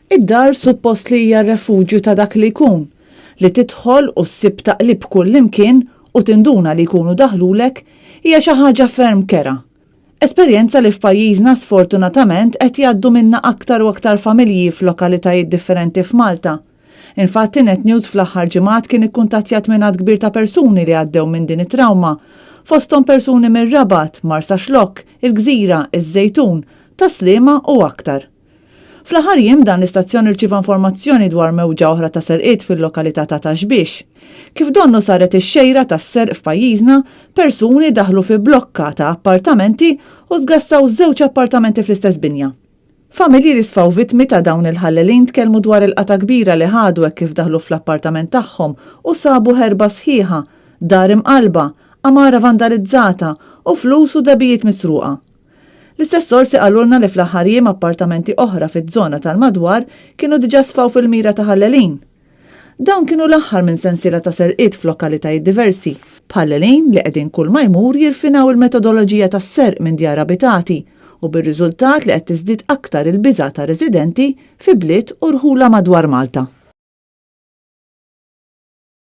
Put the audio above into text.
Id-dar suppost li hija r-refuġju ta' dak li jkun. Li tidħol u ssib taqlib kullimkien u tinduna li jkunu daħlulek hija xi ħaġa ferm kerha. Esperjenza li f'pajjiżna sfortunatament qed jgħaddu minnha aktar u aktar familji f'lokalitajiet differenti f'Malta. Infatti Net News fl-aħħar ġimgħat kien ikkuntattjat minn għadd kbir ta' persuni li għaddew minn din it-trawma, fosthom persuni mir-Rabat, Marsaxlokk, il-Gżira, iż-Żejtun, Tas-Sliema u aktar. Fl-aħħar jiem dan l-istazzjon irċieva informazzjoni dwar mewġa oħra ta' serqiet fil-lokalità ta' Ta' Xbiex. Kif donnu saret ix-xejra tas-serq f'pajjiżna, persuni daħlu fi blokka ta' appartamenti u sgassaw żewġ appartamenti fl-istess binja. Familji li sfaw vittmi ta' dawn il-ħallelin tkellmu dwar il-qatgħa kbira li ħadu hekk kif daħlu fl-appartament tagħhom u sabu ħerba sħiħa, dar imqallba, għamara vandalizzata u flus u dehbijiet misruqa. L-istess sorsi qalulna li fl-aħħar jiem appartamenti oħra fiż-żona tal-madwar kienu diġà sfaw fil-mira ta' ħallelin. Dawn kienu l-aħħar minn sensiela ta' serqiet f'lokalitajiet diversi, b'ħallelin li qegħdin kulma jmur jirfinaw il-metodoloġija tas-serq minn djar abitati u bir-riżultat li qed tiżdied aktar il-biża' ta' residenti fi bliet u rħula madwar Malta.